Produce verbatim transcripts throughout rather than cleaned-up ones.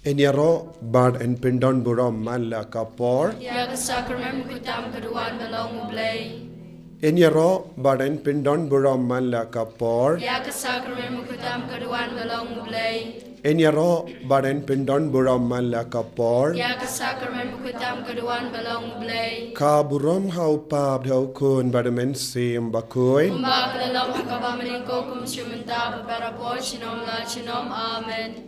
Yn ïaroh bad yn pyndon burom man la ka por. Ïa ka sakramen bakhuid tam ka duwan ba long U Blei. Yn ïaroh bad yn pyndon burom man la ka por. Ïa ka sakramen bakhuid tam ka duwan ba long U Blei. Yn ïaroh bad yn pyndon burom man la ka por. Ïa ka sakramen bakhuid tam ka duwan ba long U Blei. Ka burom ha U Kpa bad ha U Khun bad ha U Mynsiem Bakhuid. Kumba ka la long ha kaba mynnyngkong, kum shu mynta bad barabor, junom la junom. Amen.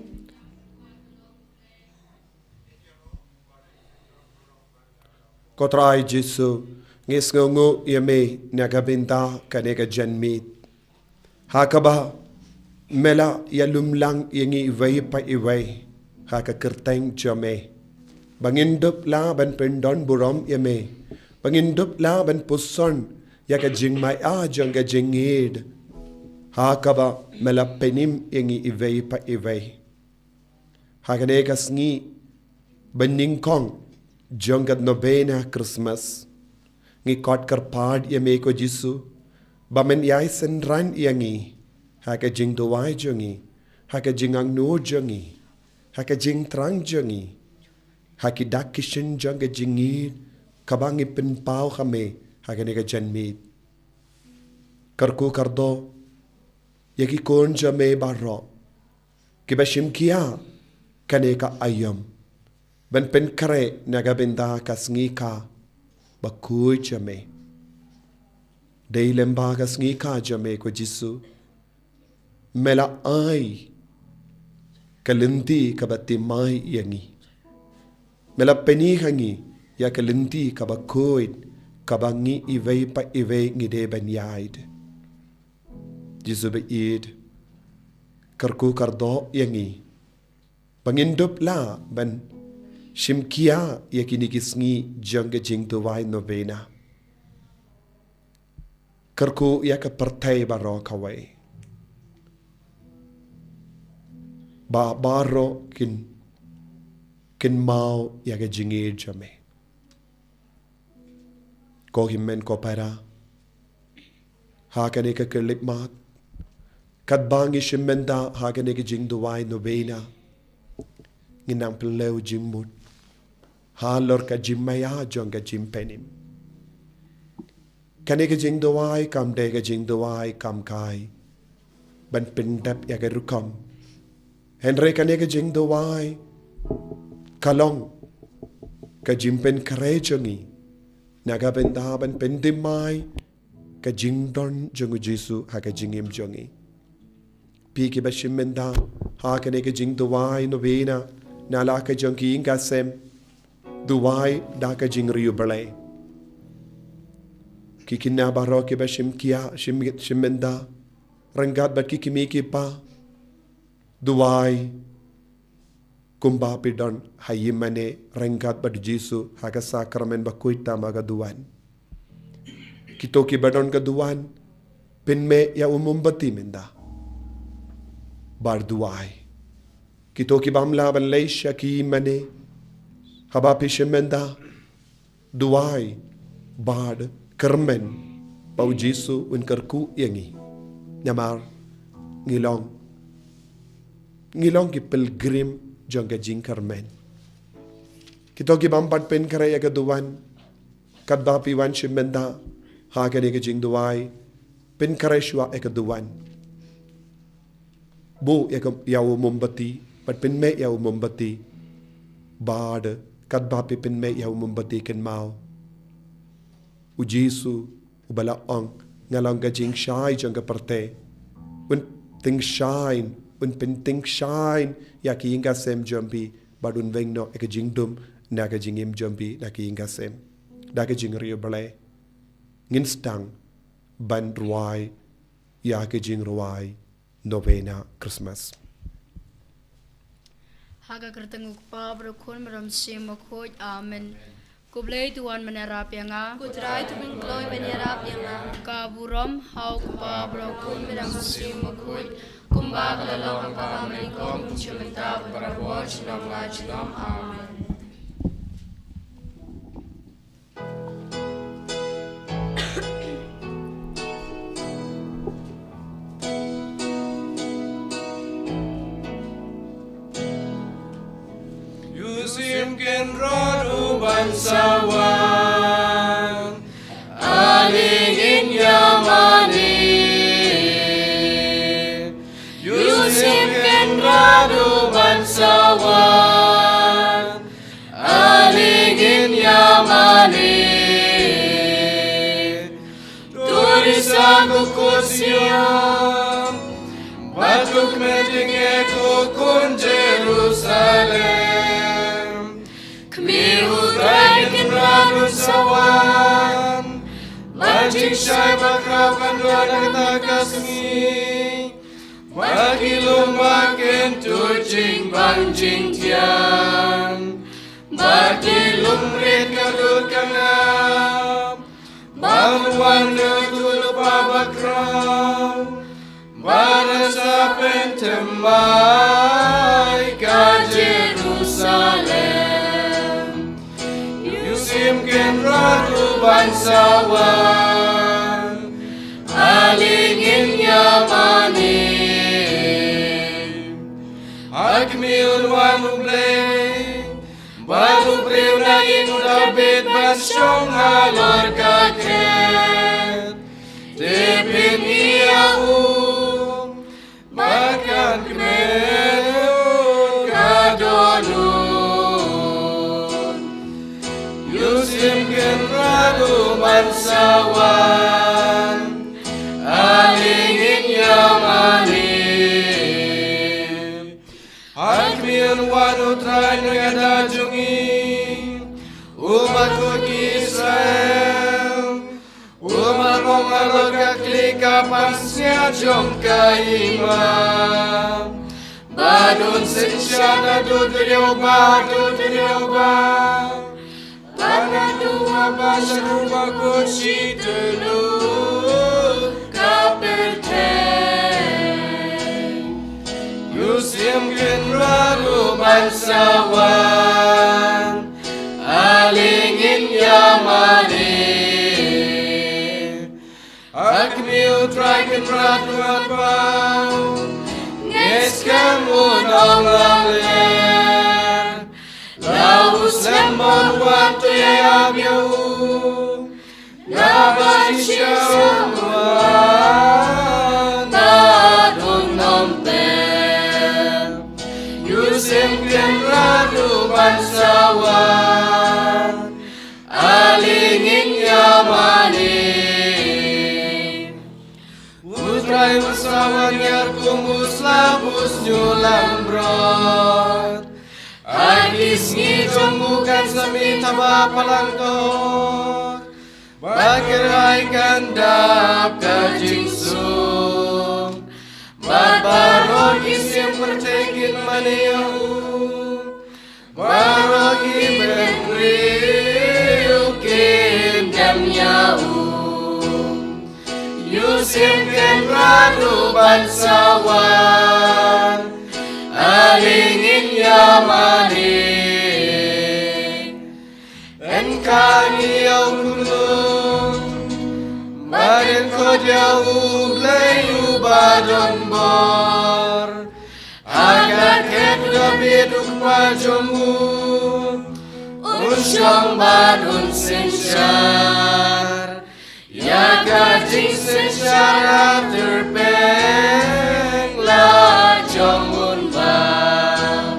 Ko Trai Jisu, ngi sngewnguh ïa me na ka bynta kane ka janmiet, ha kaba me la ïalumlang ïa ngi iwei pa iwei ha ka kyrteng jong me, ba ngin dup lah ban pyndon burom ïa me, ba ngin dup lah ban puson ïa ka jingmaïa jong ka jingïeid, ha kaba me la pynim ïa ngi iwei pa iwei. Ha kane ka sngi banyngkong jong ka novena Christmas, ngi khot kyrpad ïa me ko Jisu, ba men ïai synran ïa ngi ha ka jingduwai jong ngi, ha ka jingangnud jong ngi, ha ka jingthrang jong ngi, ha ki dak ki shin jong ka jingïeid kaba ngi pynpaw ha me ha kane ka janmiet. Kyrkhu kyrdoh ïa ki khun jong me baroh kiba shim khia kane ka aïom ban pynkhreh na ka bynta ka sngi kha bakhuid jong me. Dei lyngba ka sngi kha jong me ko Jisu, me la ai ka lynti kaba thymmai ïa ngi. Me la pyni ha ngi ïa ka lynti kaba khuid, kaba ngi iwei pa iwei ngi dei ban ïaid. Jisu ba ïeid, kyrkhu kyrdoh ïa ngi ba ngin dup lah ban shim khia ïa kine ki sngi jong ka jingduwai novena. Kyrkhu ïa ka pyrthei baroh kawei, ba baroh kin, kin maw ïa ka jingïeid jong me. Ko hynmen ko para, ha kane ka khyllipmat, katba ngi shim bynta ha kane ka jingduwai novena, ngin nang pynlong jingmut halor ka jingmaïa jong ka jingpynim. Kane ka jingduwai kam dei ka jingduwai kam kai ban pyndep ïa ka rukom, hynrei kane ka jingduwai ka long ka jingpynkhreh jong ngi na ka bynta ban pynthymmai ka jingdon jong U Jisu ha ka jingim jong ngi. Phi kiba shim bynta ha kane ka jingduwai novena na la ka jong ki ïing ka sem, duwai da ka jingriewblei. Ki khynnah baroh kiba shim khia, shim, shim bynta ryngkat bad ki kmie ki kpa, duwai kumba phi don ha ïingmane ryngkat bad U Jisu ha ka sakramen bakhuid tam ha ka duwan. Kito kiba don ka duwan, pynmih ïa u mombati mynta bad duwai. Kito kibym lah ban leit sha ki ïingmane, haba phi shim bynta, duwai bad kyrmen ba U Jisu un kyrkhu ïa ngi. Namar ngi long, ngi long ki pilgrim jong ka jingkyrmen. Kito kibym pat pynkhreh ïa ka duwan, katba phi wan shim bynta ha kane ka jingduwai, pynkhreh shuwa ïa ka duwan. Buh ïa ka, ïa u mombati, bad pynmih ïa u mombati. Bad katba phi pynmih ïa u mombati, kynmaw, U Jisu uba la ong, nga long ka jingshai jong ka pyrthei. Un tyngshaiñ, un pyntyngshaiñ ïa ki ïing ka sem jong phi, bad un weng noh ïa ka jingdum na ka jingim jong phi na ki ïing ka sem. Da ka jingriewblei, ngin sdang ban rwai ïa ka jingrwai novena Christmas. Ha ka kyrteng U Kpa, bad U Khun, bad U Mynsiem Bakhuid. Amen. Ko Blei, to wan ban ïarap ïa nga. Ko Trai, to pynkloi ban ïarap ïa nga. Ka burom ha U Kpa, bad U Khun, bad U Mynsiem Bakhuid, kumba ka la long ha kaba mynnyngkong, kum sha mynta, bad barabor, junom la junom. Amen. Sim Kynrad u ban sa wan, ale ngin ïa mane. U Sim Kynrad u ban sa wan, ale ngin ïa mane. To risa ko khun Sion, bad to kmen jingeh ko khun Jerusalem. Khmih, U Trai Kynrad un sa wan, bad jingshai bakhraw kan don ha kata ka sngi. Ba ki lum ba kin tuid jingbang jingtian, ba ki lum rit ka dud ka ngap. Ban wan da u Lypa bakhraw, ban sa pynthymmai ka Jerusalem. U Sim Kynrad u ban sa wan, ale ngin ïa mane. Ha khmih, un wan U Blei, bad u briew na ïing u Dabid ban shong halor ka khet. Te phin ïohi ïa u, ba kan kmen ka dohnud. U Sim Kynrad u ban sa wan, ale ngin ïa mane. Ha khmih, un wan U Trai nongïada jong ngi, u bakhuid Israel, u ban long halor ka khlieh ka pansngiat jong ka hima. Bad un synshar naduh duriaw bah haduh duriaw bah, bad naduh wah bah sha u bakhuid shi tylli ka pyrthei. U Sim Kynrad u ban sa wan, ale ngin ïa mane. Ha khmih, U Trai Kynrad u ban paw, ngi skhem un ong lamler. La u slem ban wan, to ïa ïap ïa u, naba u shisha u wan, bad un ym pep. U Sim Kynrad u ban sa wan, ale ngin ïa mane. U Trai un sa wan ïar kum u slap u sniew langbrot. Ha ki sngi jong u kan sa mih thaba palang ka hok, bad kyrhai kan dap ka jingsuk. Bad baroh ki siem pyrthei kin mane ïa u, baroh ki bynriew kin dem ïa u. U Sim Kynrad u ban sa wan, ale ngin ïa mane. Yn khang ïa u khunlung, bad yn khot ïa U Blei uba don bor. Ha ka khet u Dabid u kpa jong u, un shong bad un synshar. Ïa ka jingsynshar ha tyrpeng la jong un bam.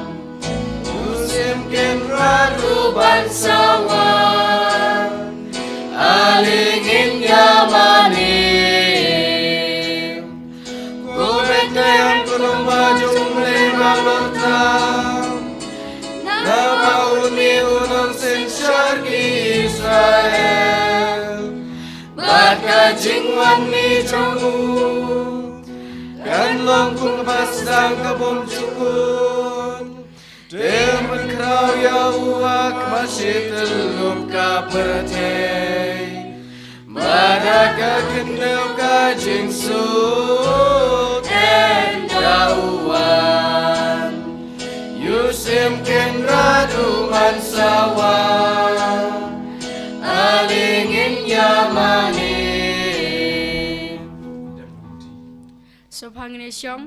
U Sim Kynrad u ban sa wan, ale ngin ïa mane. Ko Bethlehem, ko nongbah jong U Blei ba halor tam, naba une u nongsynshar ki Israel. Bad ka jingwan mih jong u kan long kum ka basdang ka bym jukut. Te pynkhraw ïa u ha kaba shi tyllup ka pyrthei. Bad ha ka khyndew ka jingsuk ynda u wan. U Sim Kynrad u ban sa wan, ale ngin ïa mane. Sngewbha ngin ïa shong.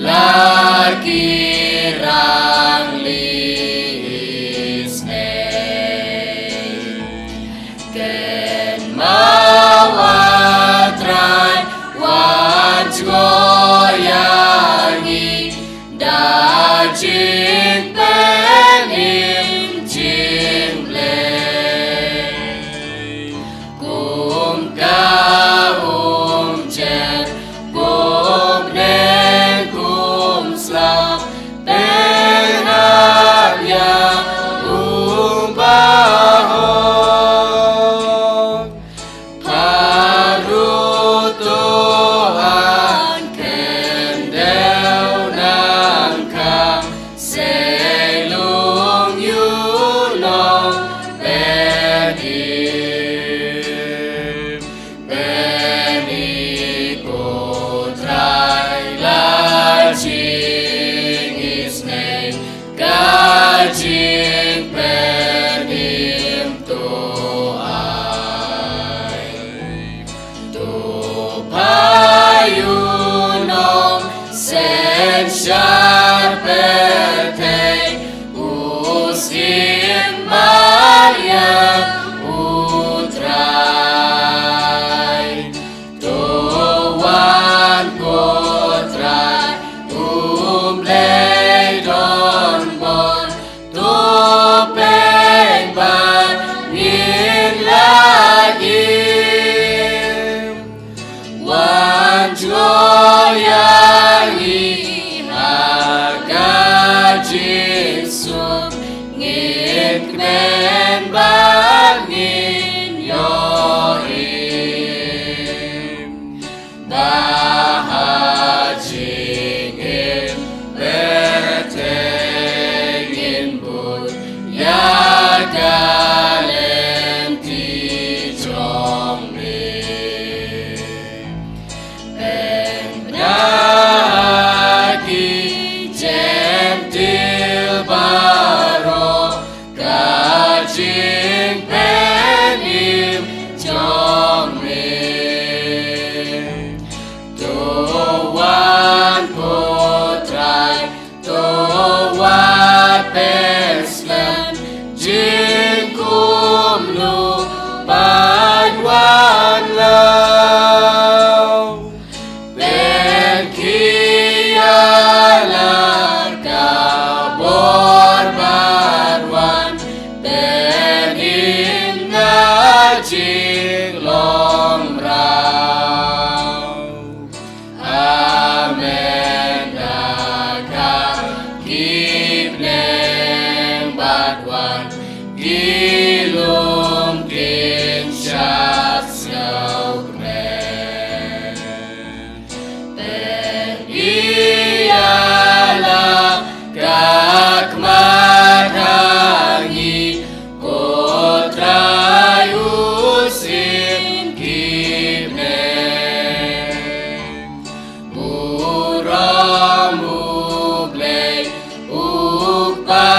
La ki rangli isnei. Kynmaw, a Trai, wat jngoh ïa ngi da jingpynim jingblei. Kum ka umjer, kum bneng, kum slap, pynhap ïa u bahok. Pharu to, an khyndew nangka, sei lung ïuh nongpynim. Pyni ko Trai la jingisnei, ka jingpynim to ai. To pha ïuh nongsynshar pyrthei, u Syiem Maria u Trai. To wan ko Trai, u Blei donbor, to peit bad ngin la im. Wan jngoh ïa ngi ha ka jingsuk, ngin kmen bad ngin ïoh im. Ba ha jingim pyrthei ngin bud ïa ka lynti jong me. Pynbna ha ki Jentil baroh ka jingpynim jong me. To wan ko Trai, to wat pynslem jingkumno, pynwan wan law. Pynkhih ïa la ka bor bad wan pynim na jinglong mraw. Amen. Da ka ki bneng bad wan ki lum kin shah sngewkmen. Pynïaid ïa la ka khmat ha ngi, ko Trai u Syiem ki bneng. Burom u Blei u Kpa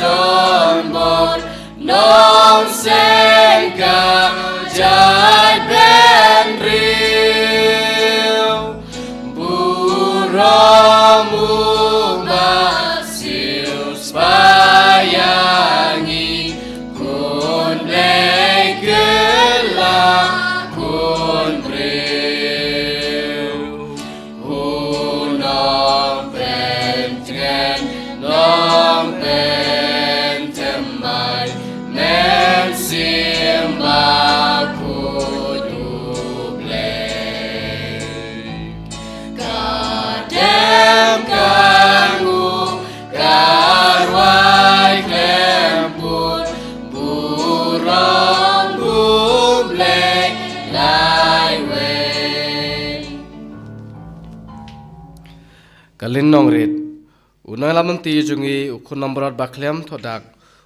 donbor, Nongseng ka jaitbynriew, burom u Bah Sir Spah ïa ngi, khun Blei kylla khun briew. U Nongpyntngen, Nongpynthymmai, Mynsiem Bakhuid u Blei. Ka dem ka nguh, ka rwai khlem pud, burom u Blei laiwei. Ka lynnong rit. U nongïalam lynti jong ngi, u Khun Nongmrot Bakhlem Thohdak,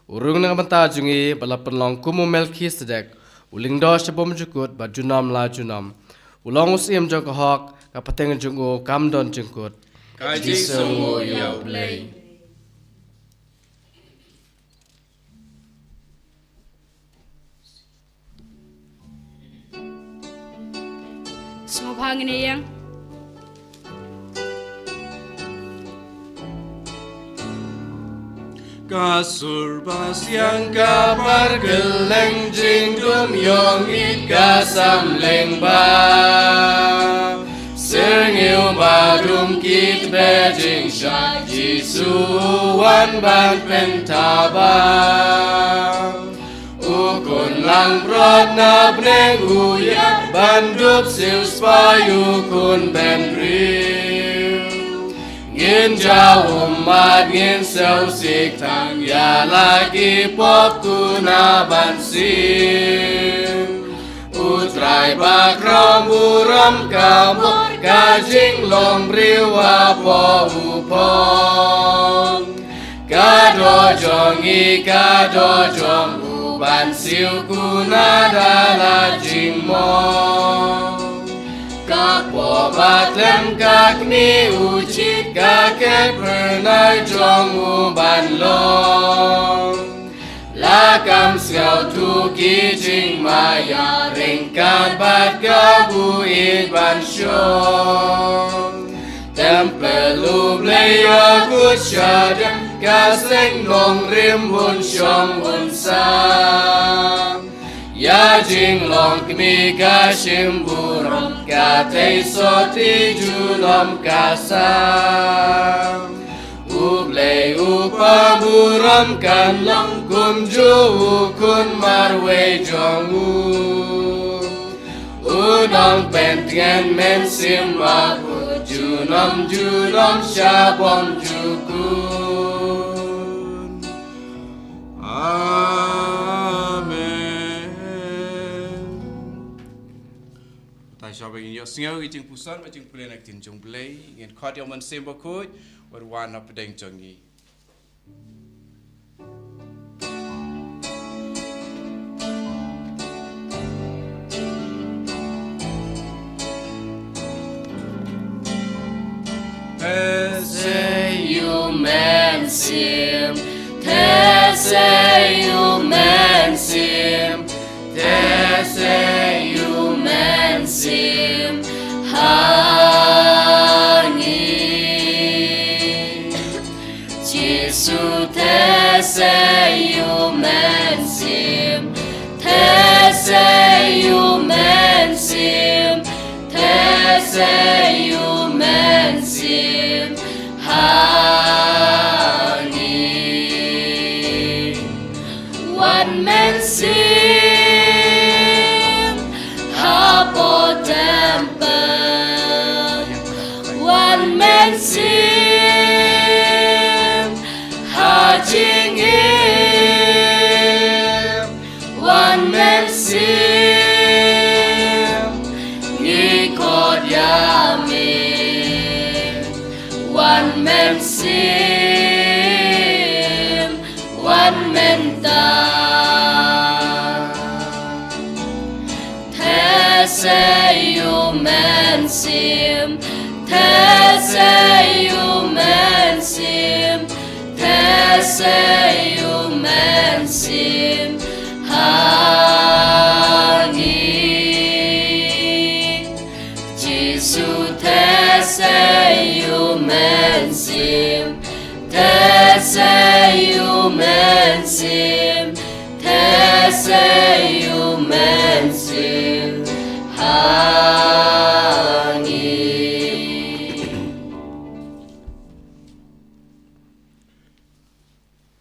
u rung na ka bynta jong ngi, ba la pynlong kum u Melkisedek, u lyngdoh sha bymjukut bad junom la junom. U long u Syiem jong ka hok, ka pateng jong u kam don jingkut. Ka jingsngewnguh ïa U Blei. Sngewbha ngin ïeng. Ka sur ba siang ka par kylleng jingdum ïong it ka samling ba syrngiew ba dum kit be jingshai Jisu wan ban pynthaba. U khun langbrot na bneng u ïa ban dup siewspah ïa u khun bynriew. Ngin jaw ummat ngin sngewsih tang ïa la ki pop kuna ban siew. U Trai ba khraw burom ka bor ka jinglong briew hapoh u phong. Ka doh jong ngi ka doh jong u ban siew kuna da la jingmong. Ka pop ba tem ka kmie u jied ka khet phyrnai jong u ban long. La kam sngewthuh ki jingmaïa ryngkat bad ka buit ban shong. Tem pyrshah U Blei ïa kut shadem ka seng nongrim bun shong bun sam. Ïa jinglong kmie ka shim burom ka tei sotti junom ka sam. U Blei u pa burom kan long kumjuh u khun marwei jong u. U nongpyntngen mynsiem ma u junom junom sha bymjukut. Amen. Te sha ba ngin ïohsngew ïa ka jingpuson bad jingpule na ka ktien jong U Blei, ngin khot ïa U Mynsiem Bakhuid, wat wan hapdeng jong ngi. Te sei U Mynsiem, te sei U Mynsiem, te sei U Mynsiem ha ngi. Jisu te sei U Mynsiem, te sei U Mynsiem, te sei U Mynsiem ha ngi. Wan Mynsiem hapoh temple. Wan Mynsiem ha jingim. Wan Mynsiem ngi khot ïa me. Wan Mynsiem wan mynta. Te sei U Mynsiem, te sei U Mynsiem, te sei U Mynsiem ha ngi. Jisu te sei U Mynsiem, te sei U Mynsiem, te sei U Mynsiem ha ngi.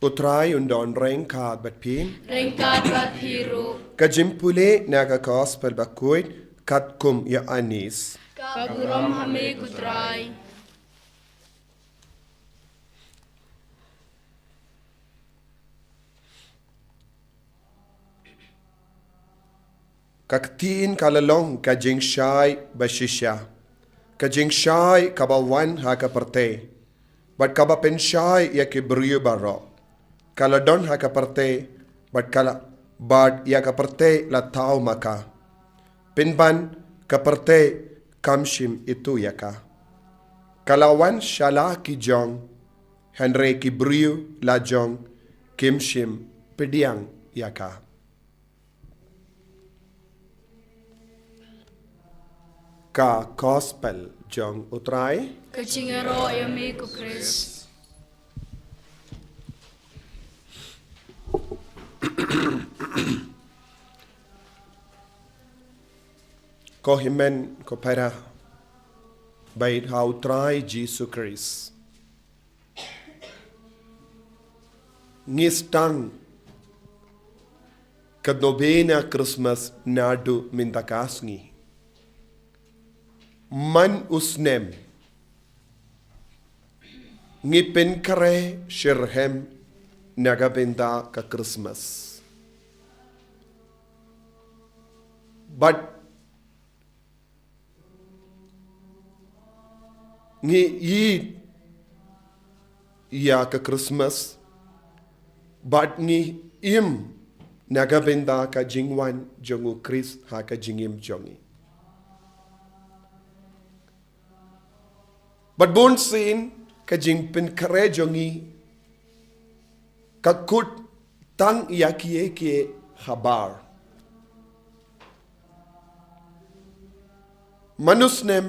U Trai un don ryngkat bad phi. Ryngkat bad phi ruh. Ka jingpule na ka Gospel Bakhuid katkum Ïoannis. Ka burom ha me ko Trai. Ka ktien ka la long ka jingshai bashisha, ka jingshai kaba wan ha ka pyrthei, bad kaba pynshai ïa ki briew baroh. Ka la don ha ka pyrthei, bad ka la, bad ïa ka pyrthei la thaw ma ka. Pynban ka pyrthei kam shym ithuh ïa ka. Ka la wan sha la ki jong, hynrei ki briew la jong kim shym pdiang ïa ka. Ka Gospel jong U Trai. Ka jingïaroh ïa me ko Khrist. Ko hynmen ko para, bad ha u Trai Jisu Krist. Ngi sdang ka novena Christmas naduh mynta ka sngi. Man u snem ngi pynkhreh shitrhem na ka bynta ka Christmas. Bad ngi ïeit ïa ka Christmas, bad ngi im na ka bynta ka jingwan jong u Khrist ha ka jingim jong ngi. Bad bunsien ka jingpynkhreh jong ngi ka kut tang ïa kiei kiei habar. Man u snem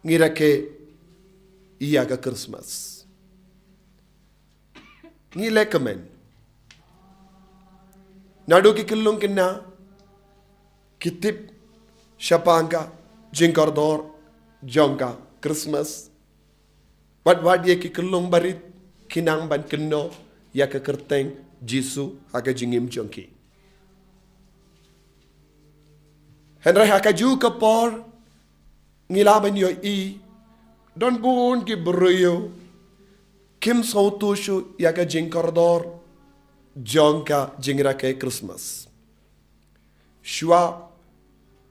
ngi rakhe ïa ka Christmas. Ngi lehkmen. Naduh ki khyllung khynnah ki tip shaphang ka jingkordor jong ka Christmas. Bad wat ïa ki khyllung barit ki nang ban kynnoh ïa ka kyrteng Jisu ha ka jingim jong ki. Hynrei ha kajuh ka por ngi lah ban ïohi don bun ki briew kim sngewthuh shuh ïa ka jingkordor jong ka jingrakhe Christmas. Shuwa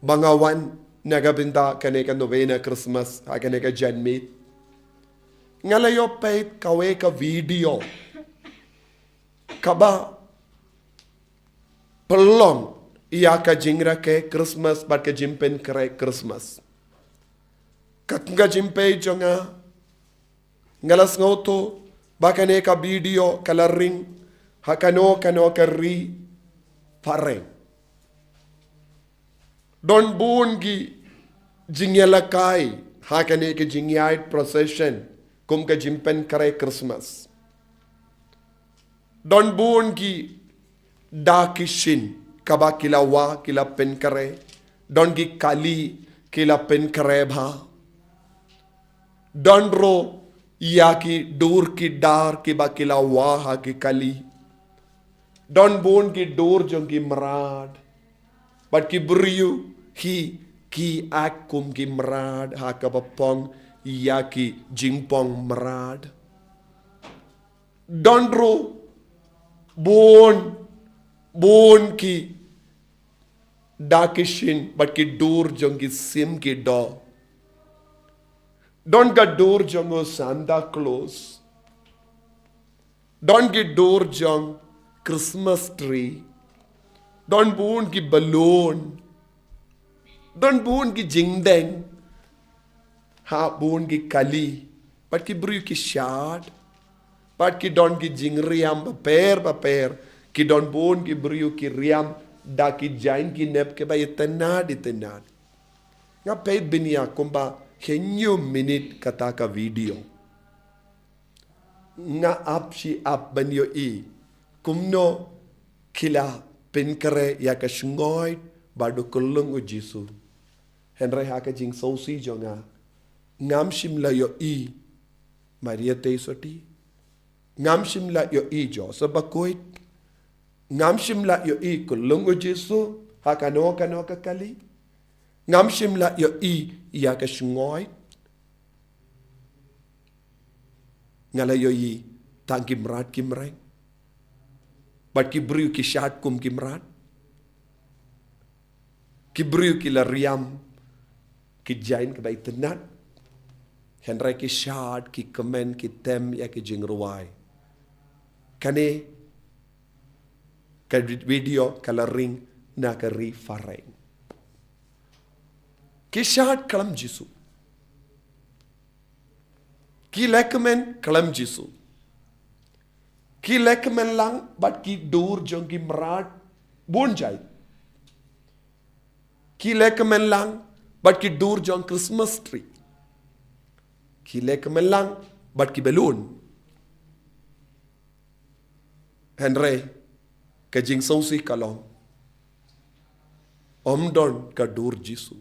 ba nga wan na ka bynta kane ka novena Christmas ha kane ka janmiet, nga la ïoh peit kawei ka video kaba pynlong ïa ka jingrakhe Christmas bad ka jingpynkhreh Christmas. Katkum ka jingpeit jong nga, nga la sngewthuh ba kane ka video ka la ring ha kano kano ka ri phareng. Don bun ki jingïalehkai ha kane ka jingïaid procession kum ka jingpynkhreh Christmas. Don bun ki da ki shin kaba ki la wah ki la pynkhreh. Don ki kali ki la pynkhreh bha. Don ruh ïa ki dur ki dar kiba ki la wah ha ki kali. Don bun ki dur jong ki mrad. Bad ki briew hi ki act kum ki mrad ha kaba pong ïa ki jingpong mrad. Don ruh bun, bun ki da ki shin bad ki dur jong ki sim ki doh. Don ka dur jong u Santa Claus. Don ki dur jong Christmas tree. Don bun ki balloon. Don bun ki jingdeng. Ha bun ki kali. Bad ki briew ki shad. Bad ki don ki jingriam bapher bapher. Ki don bun ki briew ki riam da ki jaiñ ki nep kiba itynnad itynnad. Nga peit bniah kumba hynñiew minit kata ka video. Nga ap shi ap ban ïohi kumno ki la pynkhreh ïa ka shngoi bad u khyllung u Jisu. Hynrei ha ka jingsngewsih jong nga, ngam shym la ïohi Maria Theisotti. Ngam shym la ïohi Joseph Bakhuid. Ngam shym la ïohi khyllung u Jisu ha kano kano ka kali. Ngam shym la ïohi ïa ka shngoi. Nga la ïohi tang ki mrad ki mreng. Bad ki briew ki shad kum ki mrad. Ki briew ki la riam ki jaiñ kiba itynnad. Hynrei ki shad, ki kmen, ki tem ïa ki jingrwai. Kane ka video ka la ring na ka ri phareng. Ki shad khlem Jisu. Ki lehkmen khlem Jisu. Ki lehkmen lang bad ki dur jong ki mrad bun jait. Ki lehkmen lang bad ki dur jong Christmas tree. Ki lehkmen lang bad ki balloon. Hynrei Ka jingsngewsih ka long, ym don ka dur Jisu.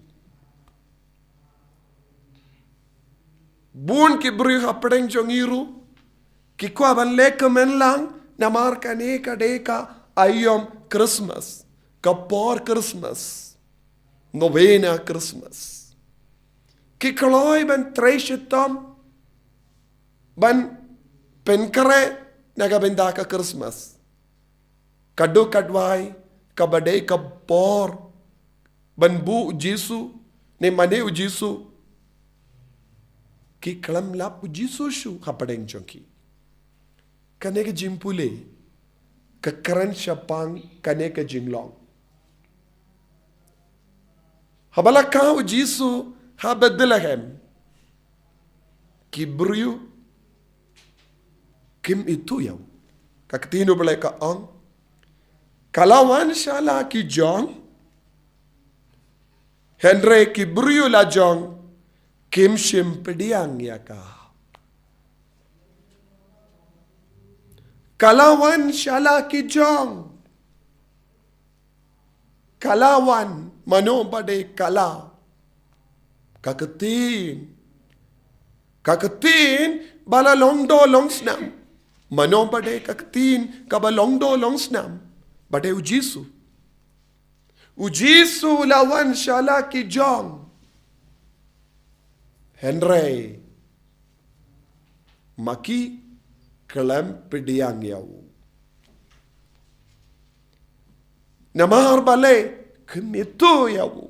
Bun ki briew hapdeng jong ngi ruh ki kwah ban leh kmen lang namar kane ka dei ka aïom Christmas, ka por Christmas, novena Christmas. Ki kloi ban trei shitom ban pynkhreh na ka bynta ka Christmas. Ka dei ka duwai kaba dei ka por ban buh u Jisu, ne mane u Jisu. Ki khlem lap u Jisu shuh hapdeng jong ki. Kane ka jingpule ka kren shaphang kane ka jinglong. Haba la kha u Jisu ha Bethlehem, ki briew kim ithuh ïa u. Ka ktien U Blei ka ong, ka la wan sha la ki jong, hynrei ki briew la jong kim shym pdiang ïa ka. Ka la wan sha la ki jong. Ka la wan, mano ba dei ka la? Ka ktien. Ka ktien ba la long doh long snam. Mano ba dei ka ktien kaba long doh long snam? Ba dei u Jisu. U Jisu la wan sha la ki jong. Hynrei ma ki khlem pdiang ïa u. Namar balei? Kim ithuh ïa u.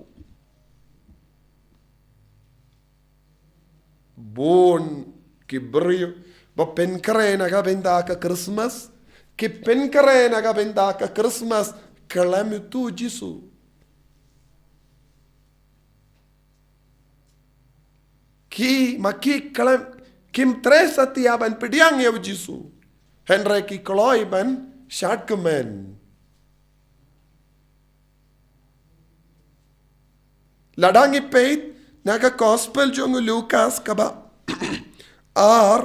Bun ki briew ba pynkhreh na ka bynta ka Christmas, ki pynkhreh na ka bynta ka Christmas, khlem ithuh Jisu. Ki, ma ki khlem, kim treh satia ban pdiang ïa u Jisu. Hynrei ki kloi ban shad kmen. Lada ngi peit na ka gospel jong u Lukas kaba ar,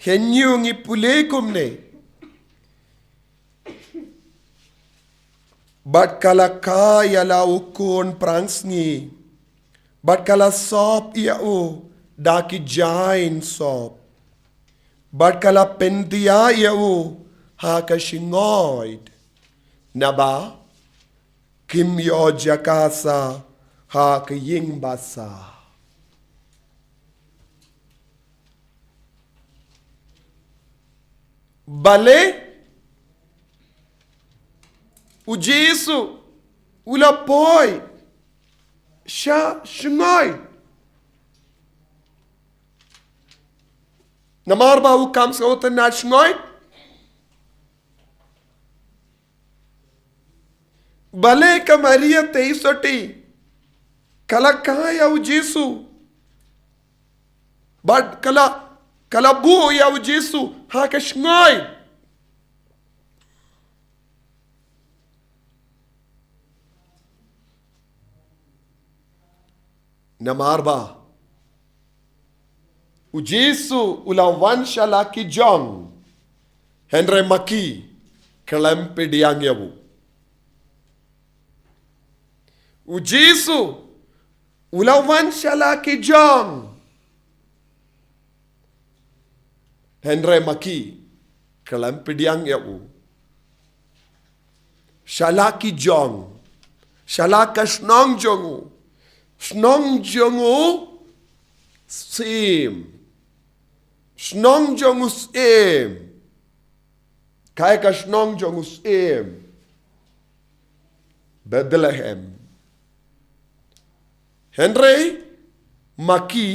hynñiew ngi pule kumne. Bad ka la kha ïa la u khun phrangsngi. Bad ka la sop ïa u da ki jaiñ sop. Bad ka la pyndiah ïa u ha ka shngoi. Naba kim ïoh jaka sa ha ka ïing basa. Balei u Jisu u la poi sha shngoi? Namar ba u kam sngewtynnad shngoi. Balei ka Maria theisotti ka la kha ïa u Jisu? Bad ka la, ka la buh ïa u Jisu ha ka shngoi. Namar ba u Jisu u la wan sha la ki jong, hynrei ma ki khlem pdiang ïa u. U Jisu u la wan sha la ki jong, hynrei ma ki khlem pdiang ïa u. Sha la ki jong, sha la ka shnong jong u, shnong jong u Syiem, shnong jong u Syiem. Kaei ka shnong jong u Syiem? Bethlehem. Hynrei ma ki,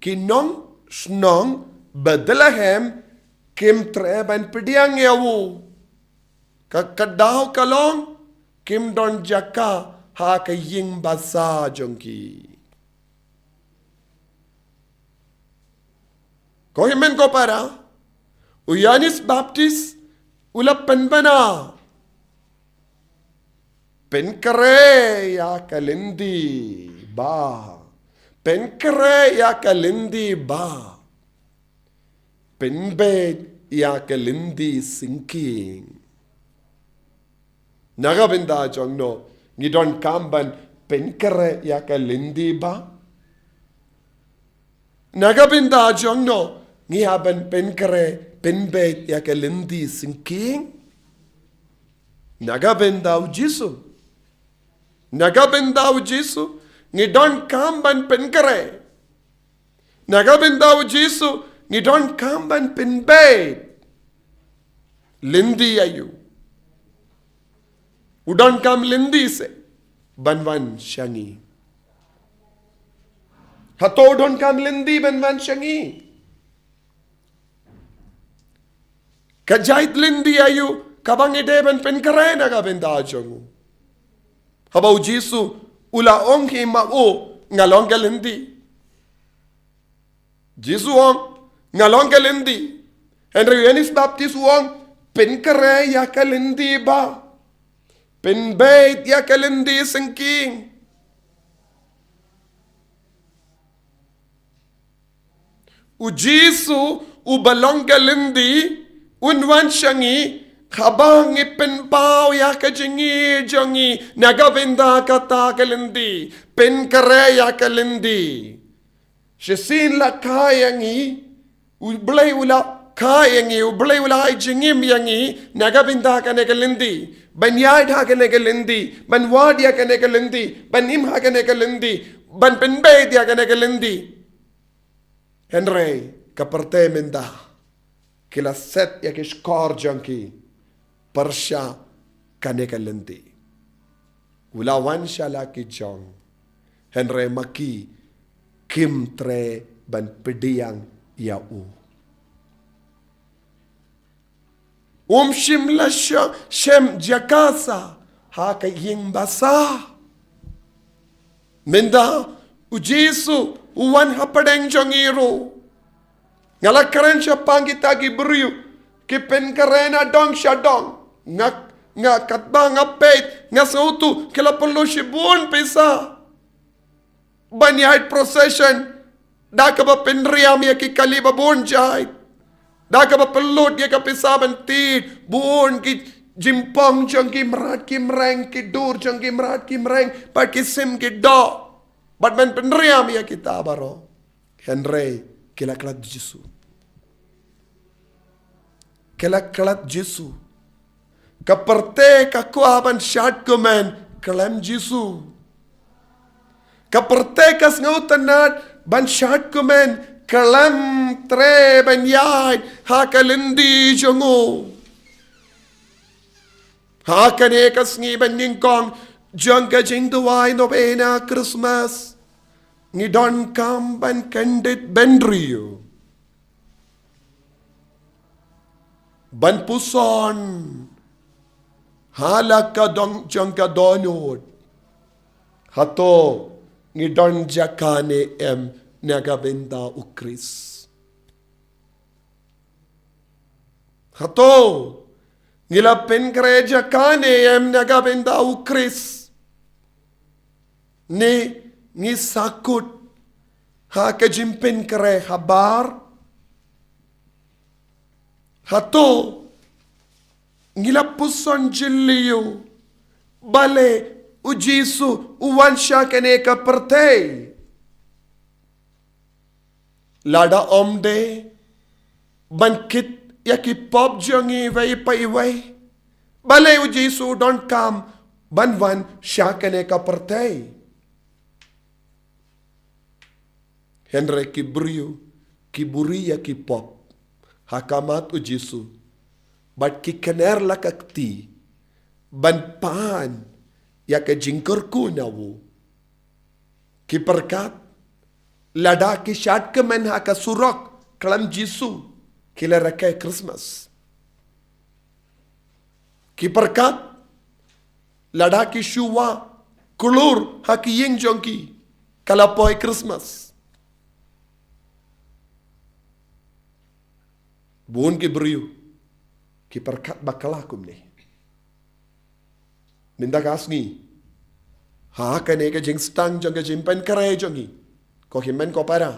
ki nong shnong Bethlehem, kim treh ban pdiang ïa u. Ka, ka daw ka long, kim don jaka ha ka ïing basa jong ki. Ko hynmen ko para, u Ïoannis Baptis u la pynbna, pynkhreh ïa ka lynti ba, pynkhreh ïa ka lynti ba, pynbeit ïa ka lynti syngkien. Na ka bynta jong no ngi donkam ban pynkhreh ïa ka lynti bah? Na ka bynta jong no ngi hap ban pynkhreh, pynbeit ïa ka lynti syngkien? Na ka bynta u Jisu. Na ka bynta u Jisu ngi donkam ban pynkhreh. Na ka bynta u Jisu ngi donkam ban pynbeit. Lynti ïa u. U donkam lynti se ban wan sha ngi. Hato u donkam lynti ban wan sha ngi? Ka jait lynti ïa u kaba ngi dei ban pynkhreh na ka bynta jong u? Haba u Jisu u la ong hi ma u, nga long ka lynti. Jisu u ong, nga long ka lynti. Hynrei u Ïoannis Baptist u ong, pynkhreh ïa ka lynti bah. Pynbeit ïa ka lynti syngkien. U Jisu uba long ka lynti un wan sha ngi haba ngi pynpaw ïa ka jingïeit jong ngi na ka bynta kata ka lynti. Pynkhreh ïa ka lynti. Shisien la kha ïa ngi, U Blei u la kha ïa ngi, U Blei u la ai jingim ïa ngi na ka bynta kane ka lynti. Ban ïaid ha kane ka lynti, ban wad ïa kane ka lynti, ban im ha kane ka lynti, ban pynbeit ïa kane ka lynti. Hynrei ka pyrthei mynta ki la set ïa ki shkor jong ki pyrshah kane ka lynti. U la wan sha la ki jong, hynrei ma ki kim treh ban pdiang ïa u. Um shym la sha-, shem jaka sah ha ka ïing ba sah. Mynta u Jisu u wan hapdeng jong ngi ruh. Nga la kren shaphang kita ki briew ki pynkhreh na dong sha dong. Nga, nga katba nga peit, nga sngewthuh ki la pynlut shibun pisa ban ïaid procession, da kaba pynriam ïa ki kali ba bun jait, da kaba pynlut ïa ka pisa ban tied bun ki jingpang jong ki mrad ki mreng, ki dur jong ki mrad ki mreng, bad ki sim ki doh, bad ban pynriam ïa kita baroh. Hynrei ki la klet Jisu. Ki la klet Jisu. Ka pyrthei ka kwah ban shad kmen khlem Jisu. Ka pyrthei ka sngewtynnad ban shad kmen khlem treh ban ïaid ha ka lynti jong u. Ha kane ka sngi banyngkong jong ka jingduwai novena Christmas, ngi donkam ban kyndit bynriew ban puson ha la ka dong jong ka dohnud. Hato ngi don jaka ne em na ka bynta u Khrist? Hato ngi la pynkhreh jaka ne em na ka bynta u Khrist? Ne ngi sahkut ha ka jingpynkhreh habar? Hato ngi la puson jylliew balei u Jisu u wan sha kane ka pyrthei? Lada ym dei ban kit ïa ki pop jong ngi iwei pa iwei, balei u Jisu u donkam ban wan sha kane ka pyrthei? Hynrei ki briew ki buhrieh ïa ki pop ha khmat u Jisu, bad ki kner la ka kti ban pan ïa ka jingkyrkhu na u. Ki pyrkhat, lada ki shad kmen ha ka surok khlem Jisu, ki la rakhe Christmas. Ki pyrkhat, lada ki shu wah klur ha ki ïing jong ki, ka la poi Christmas. Bun ki briew ki pyrkhat bakla kumne. Mynta ka sngi, ha kane ka jingstad jong ka jingpynkhreh jong ngi, ko hynmen ko para,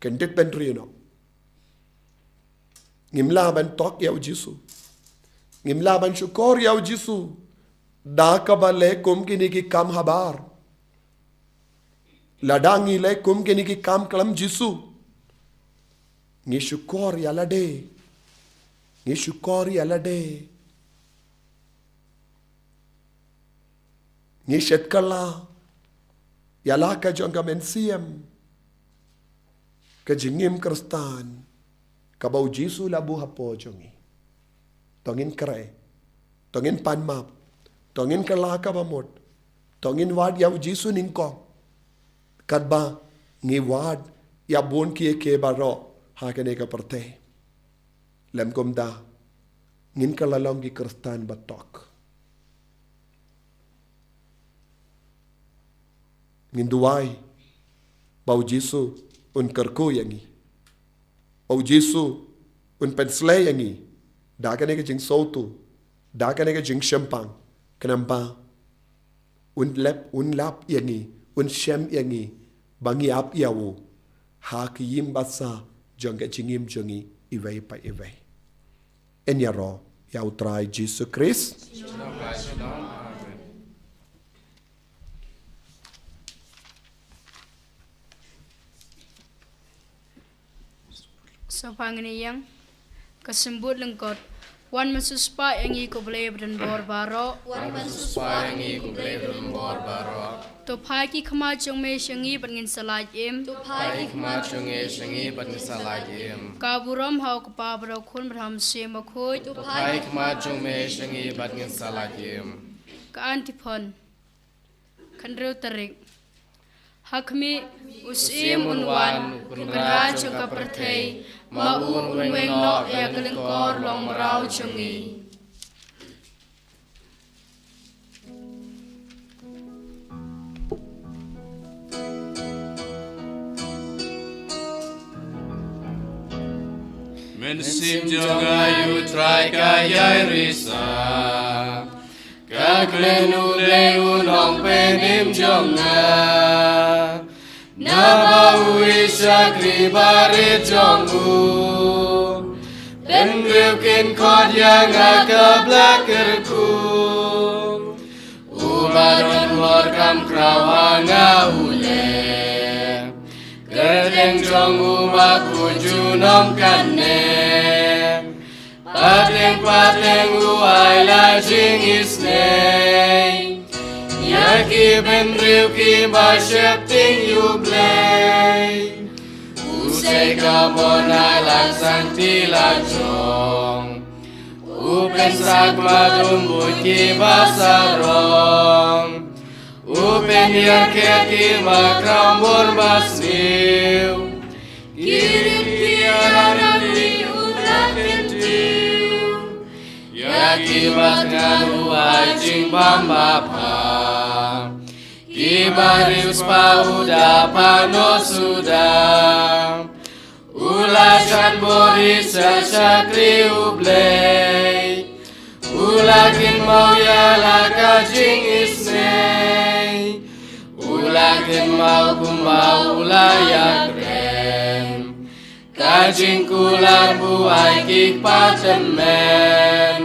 kyndit bynriew noh. Ngim lah ban tok ïa u Jisu. Ngim lah ban shukor ïa u Jisu. Da kaba leh kum kine ki kam habar. Lada ngi leh kum kine ki kam khlem Jisu, ngi shukor ïa lade. Ngi shukor ïa lade. Ngi shet kylla ïa la ka jong ka mynsiem, ka jingim Khristan kaba u Jisu la buh hapoh jong ngi. To ngin kren, to ngin pan map, to ngin kylla kaba mut, to ngin wad ïa u Jisu nyngkong. Katba ngi wad ïa bun kiei kiei baroh ha kane ka pyrthei. Lym kumta, ngin kylla long ki Khristan batok. Ngin duwai ba u Jisu un kyrkhu ïa ngi, ba u Jisu un pynshlei ïa ngi da kane ka jingsngewthuh, da kane ka jingshemphang, khnang ba un lap, un lap ïa ngi, un shem ïa ngi ba ngi ap ïa u ha ki ïing basa jong ka jingim jong ngi iwei pa iwei. Yn ïaroh ïa u Trai Jisu Khrist. Sohpa ngin ïeng. Ka symbud lyngkot. Wan mynshwa ïa ngi ko Blei badonbor baroh. Wan mynshwa ïa ngi ko Blei badonbor baroh. To phai ki khmat jong me sha ngi bad ngin sa lait im. To phai ki khmat jong me sha ngi bad ngin sa lait im. Ka burom ha u Kpa bad ha u Khun bad ha u Mynsiem Bakhuid. To phai ki khmat jong me sha ngi bad ngin sa lait im. Ka antiphon. Khathynriew tarik. Ha khmih, u Syiem un wan, u Kynrad jong ka pyrthei, ma u un weng noh ïa ka lyngkor longmraw jong ngi. Mynsiem jong nga ïa u Trai ka ïai risa. Ka khlem u Blei u nongpynim jong nga. Naba u i shakri barit jong u. Bynriew kin khot ïa nga ka bla kyrkhu. U ba don bor kam khraw ha nga u leh. Kyrteng jong u ma ku junom kane. Pateng pateng u ai la jingisynei. Ïa ki bynriew ki ba sheptieng ïa u Blei. U sei ka mon ai la santi la jong. U pynsak ma dum buit ki ba sarong. U pynïar khet ki ma khraw bor ba sniew. Ki rit ki aram li u la kyntiew. Ïa ki ba thngan u ai jingbam ba pha. Ki ba riewspah u da pynnoh suda. U la jan bor i sha shakri u Blei. U la kynmaw ïa la ka jingisynei. U la kynmaw kumba u la ïakren. Ka jingkular buaid ki kpa tymmen.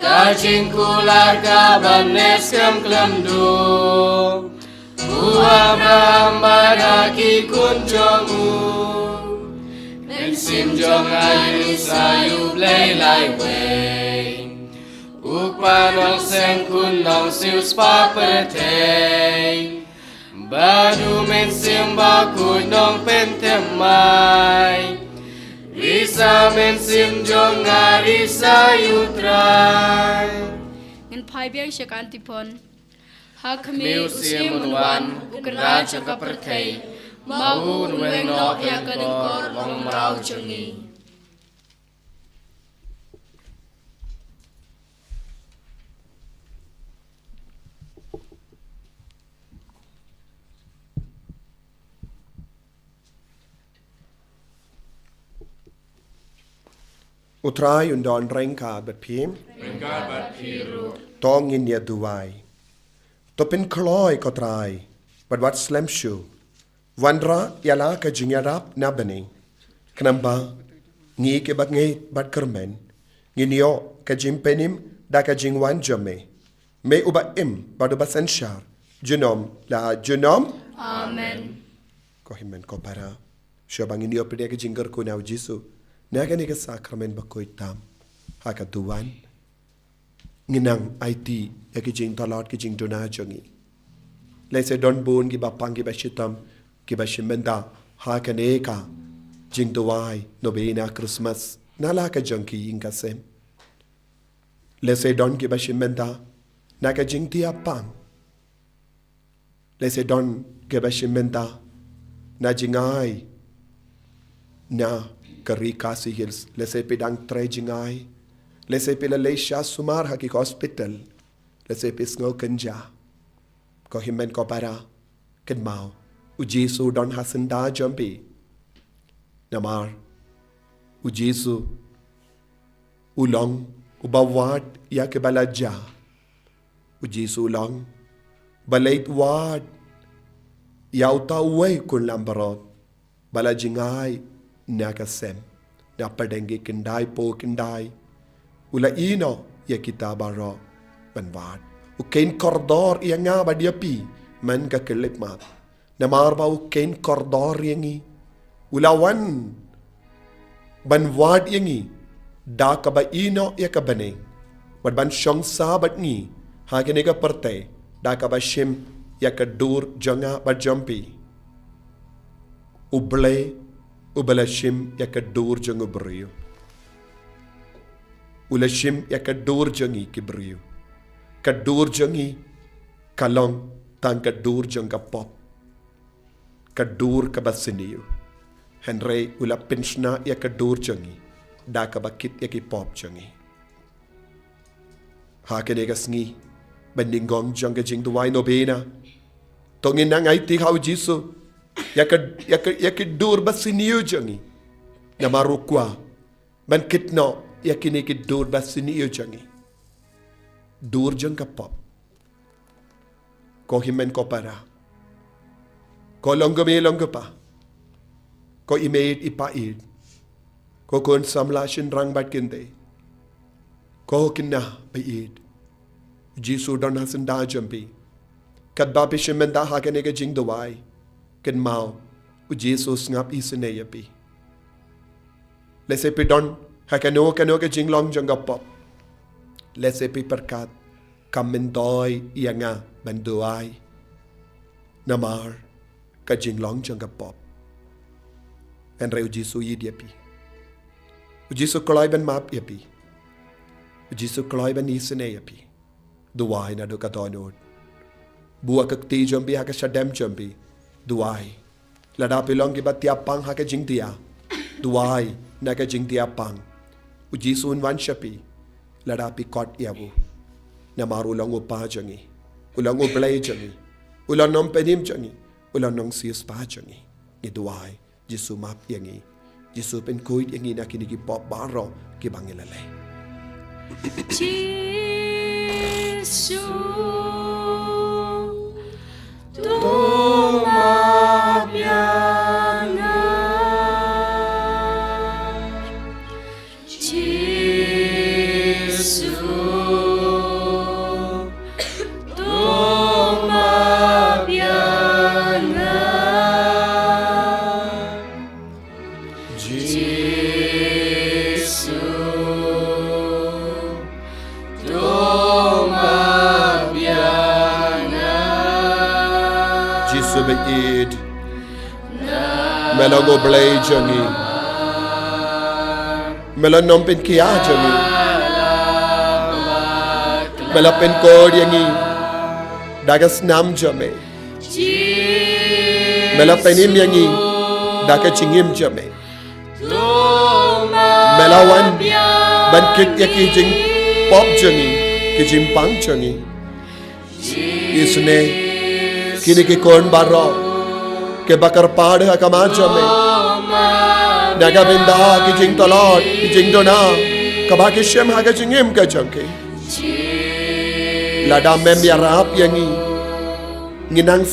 Ka jingkular ka ban ïaskhem khlem duh. U Abraham bad ki khun jong u. Mynsiem jong nga ïa u Blei laiwei. U Kpa nongseng khun nongsiewspah pyrthei. Bad u Mynsiem Bakhuid nongpynthymmai. Risa mynsiem jong nga risa ïa u Trai. Ngin phai biang sha ka antiphon. Ha khmih u Syiem un wan, u Kynrad jong ka pyrthei. Ma u un weng noh ïa ka lyngkor longmraw jong ngi. U Trai un don ryngkat bad phi. Ryngkat bad phi ruh. To ngin ïa duwai. To pynkloi ko Trai, bad wat slem shuh. Wanrah ïa la ka jingïarap na bneng. Khnang ba ngi ki bangeit bad kyrmen ngin ïoh ka jingpynim da ka jingwan jong me. Me uba im bad uba synshar junom la junom. Amen. Ko hynmen ko para, shuwa ba ngin ïoh pdiang ka jingkyrkhu na u Jisu na kane ka sakramen bakhuid tam ha ka duwan, ngin nang aiti ïa ki jingtlot ki jingduna jong ngi. Lehse don bun kiba pang kiba shitom kiba shim bynta ha kane ka jingduwai nobena Christmas na la ka jong ki ïing ka sem. Lehse don kiba shim bynta na ka jingtiap pang. Lehse don kiba shim bynta na jingai na ka ri Khasi Hills. Lehse phi dang trei jingai. Lehse phi la leit sha sumar ha ki hospital. Lehse phi sngew kynja. Ko hynmen ko para, kynmaw, u Jisu u don ha syndah jong phi. Namar u Jisu u long uba wad ïa kiba la jia. U Jisu u long ba leit wad ïa uta uwei u khun lambaroh ba la jingai na ka sem, na pdeng ki khyndai phew khyndai. U la ïehnoh ïa kita baroh ban wad. U kheiñ kordor ïa nga bad ïa phi man ka khyllipmat. Namar ba u kheiñ kordor ïa ngi. U la wan ban wad ïa ngi da kaba ïehnoh ïa ka bneng, bad ban shong sah bad ngi ha kane ka pyrthei da kaba shim ïa ka dur jong nga bad jong phi. U Blei uba la shim ïa ka dur jong u briew. U la shim ïa ka dur jong ngi ki briew. Ka dur jong ngi ka long tang ka dur jong ka pop, ka dur kaba sniew. Hynrei u la pynshna ïa ka dur jong ngi da kaba kit ïa ki pop jong ngi. Ha kane ka sngi ba nyngkong jong ka jingduwai nobena, to ngin nang aiti ha u Jisu ïa ka, ïa ka, ïa ki dur ba sniew jong ngi. Namar u kwah ban kit noh ïa kine ki dur ba sniew jong ngi. Dur jong ka pop. Ko hynmen ko para, ko long kmie long kpa, ko i meit i pa ïeit, ko khun samla shynrang bad kynthei, ko khynnah ba ïeit, u Jisu u don ha syndah jong phi. Katba phi shim bynta ha kane ka jingduwai, kynmaw, u Jisu u sngap isynei ïa phi. Lehse phi don ha kano kano ka jinglong jong ka pop. Lehse phi pyrkhat, kam myntoi ïa nga ban duwai namar ka jinglong jong ka pop. Hynrei u Jisu u ïeit ïa phi. U Jisu u kloi ban map ïa phi. U Jisu u kloi ban isynei ïa phi. Duwai naduh ka dohnud. Buh ka kti jong phi ha ka shadem jong phi. Duwai. Lada phi long kiba tiap pang ha ka jingtiap, duwai na ka jingtiap pang. U Jisu un wan sha phi lada phi khot ïa u. Namar u long u Pa jong ngi, u long u Blei jong ngi, u long nongpynim jong ngi, u long nongsiewspah jong ngi. Ngi duwai, Jisu map ïa ngi. Jisu pynkhuid ïa ngi na kine ki pop baroh kiba ngi la leh. Jisu, to map ïa nga. Jisu, to map ïa nga. Jisu, to map ïa nga. Jisu ba ïeit, me long u Blei jong ngi. Me long nongpynkhiah jong ngi. Me la pynkhuid ïa ngi da ka snam jong me. Me la pynim ïa ngi da ka jingim jong me. Me la wan ban kit ïa ki jingpop jong ngi, ki jingpang jong ngi. Isynei kine ki khun baroh kiba kyrpad ha khmat jong me na ka bynta ki jingtlot, ki jingduna kaba ki shim ha ka jingim ka jong ki. Lada mem ïarap ïa ngi, ngi nang,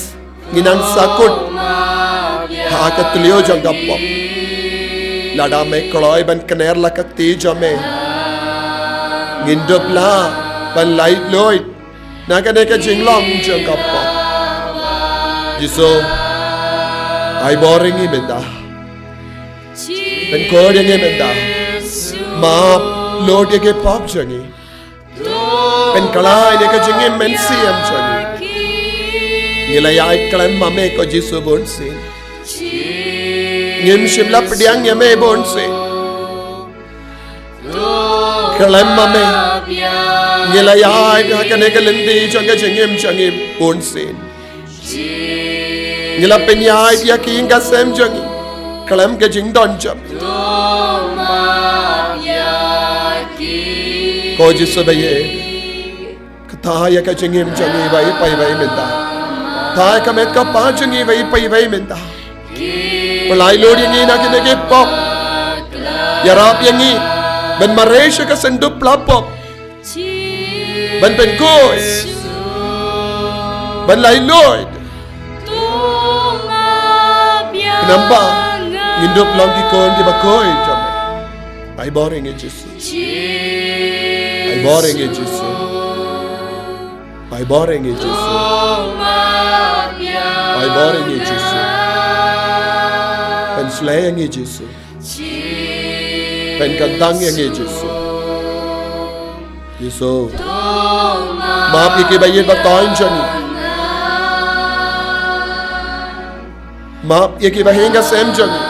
ngi nang sahkut ha ka tlieh jong ka pop. Lada me kloi ban kner la ka kti jong me, ngin dup lah ban laitluid na kane ka jinglong jong ka pop. Jisu, ai bor ïa ngi mynta. Pynkhuid ïa ngi mynta. Map lut ïa ki pop jong ngi. Pynkylla ïa ka jingim mynsiem jong ngi. Ngi la ïai khlem ma me ko Jisu bunsien. Ngim shym la pdiang ïa me bunsien. Khlem ma me ngi la ïaid ha kane ka lynti jong ka jingim jong ngi bunsien. Ngi la pynïaid ïa ki ïing ka sem jong ngi khlem ka jingdon jong me. Ko Jisu ba ïeit, kata ïa ka jingim jong ngi ba ïeit ba ïeit mynta. Kata ïa ka met ka pa jong ngi ba ïeit ba ïeit mynta. Pynlait lut ïa ngi na kine ki pop. Ïarap ïa ngi ban mareh sha ka syndup pla pop. Ban pynkhuid, ban lait lut. Namar ba ngin dup long ki khun kiba khuid jong me. Ai bor ïa ngi Jisu. Ai bor ïa ngi Jisu. Ai bor ïa ngi Jisu. Ai bor ïa ngi Jisu. Pynsleh ïa ngi Jisu. Pynkyntang ïa ngi Jisu. Jisu, map ïa kiba ïeit ba toiñ jong ngi. Map ïa kiba ïing ka sem jong ngi.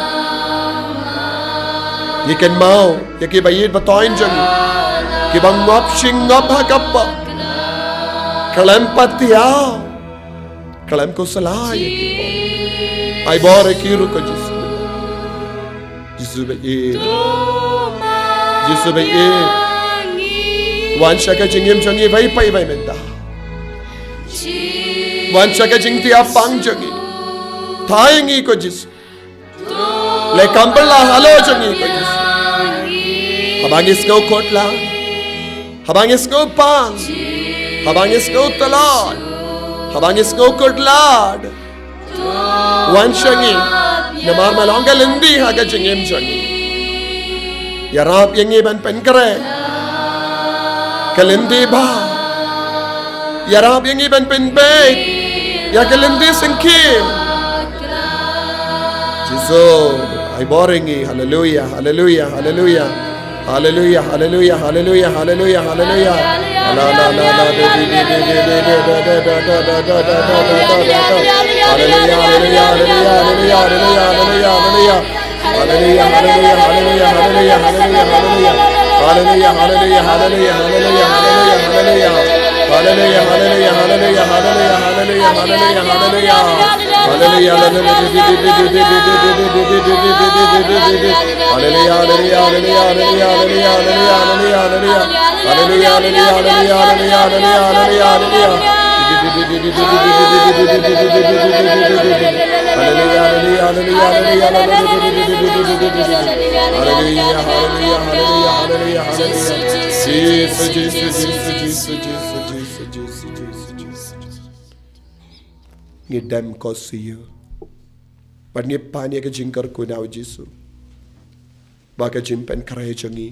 Ngi kynmaw ïa kiba ïeit ba toiñ jong ngi, kiba ngop shi ngop ha ka pop. Khlem pat thiaw, khlem khuslai ïa ki pop. Ai bor ïa ki ruh ko Jisu. Jisu ba ïeit. Jisu ba ïeit. Wan sha ka jingim jong ngi ba ïeit ba ïeit mynta. Wan sha ka jingthiah pang jong ngi. Thait ngi ko Jisu. Leh kam bylla halor jong ngi ko Jisu. Haba ngi sngew khut lad, haba ngi sngew pang, haba ngi sngew tlot, haba ngi sngew khut lad, wan sha ngi. Namar me long ka lynti ha ka jingim jong ngi. Ïarap ïa ngi ban pynkhreh ka lynti bha. Ïarap ïa ngi ban pynbeit ïa ka lynti syngkhim. Jisu, ai bor ïa ngi. Haleluia, haleluia, haleluia. Haleluia, haleluia, haleluia, haleluia, haleluia. Haleluia, haleluia, haleluia, haleluia, haleluia, haleluia, haleluia. Haleluia, haleluia, haleluia, haleluia, haleluia. Haleluia, haleluia, haleluia, haleluia, haleluia, haleluia. Haleluia, haleluia, haleluia, haleluia, haleluia, haleluia, haleluia. Haleluia, haleluia, haleluia, haleluia, haleluia, haleluia, haleluia, haleluia, haleluia, haleluia. Haleluia, haleluia, haleluia, haleluia, haleluia, haleluia. Haleluia, haleluia, haleluia, haleluia, haleluia. Haleluia, haleluia, haleluia, haleluia, haleluia. Jisu, Jisu, Jisu, Jisu, Jisu, Jisu, Jisu, Jisu, Jisu. Ngi dem ko sha ïa, bad ngi pan ïa ka jingkyrkhu na u Jisu, ba ka jingpynkhreh jong ngi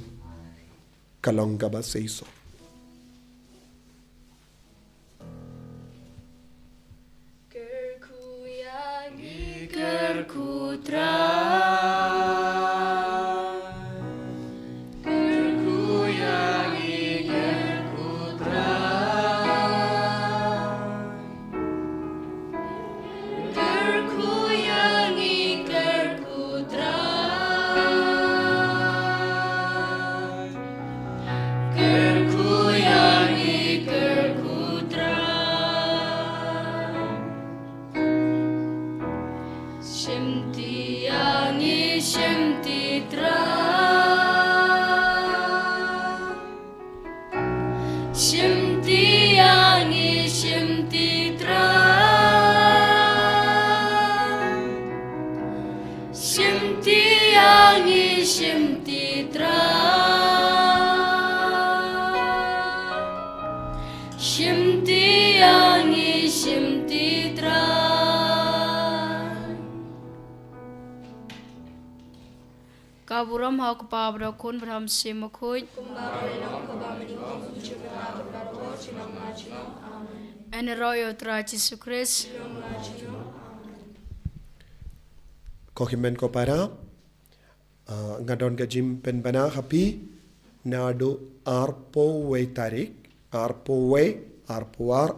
ka long kaba seisoh. Kyrkhu ïa ngi, kyrkhu Trai. Kyrkhu ïa ngi, kyrkhu Trai. Kyrkhu ïa ngi, kyrkhu Trai. Kyrkhu ïa ngi, kyrkhu Trai. Shimti ïa ngi, shimti Trai. Shimti ïa ngi, shimti Trai. Shimti ïa ngi, shimti Trai. Shimti ïa ngi, shimti Trai. Ka burom ha u Kpa bad u Khun bad u Mynsiem Bakhuid. Kumba u la long, kumba mynta, kum jingmut, kumba bad baroh shi nong, ma shi nong. Amen. Ynda roi ïa u Trai Jisu Khrist. Ko hynmen ko para, ah, nga don ka jingpynbna ha phi naduh arphew wei tarik, arphew wei, arphew ar,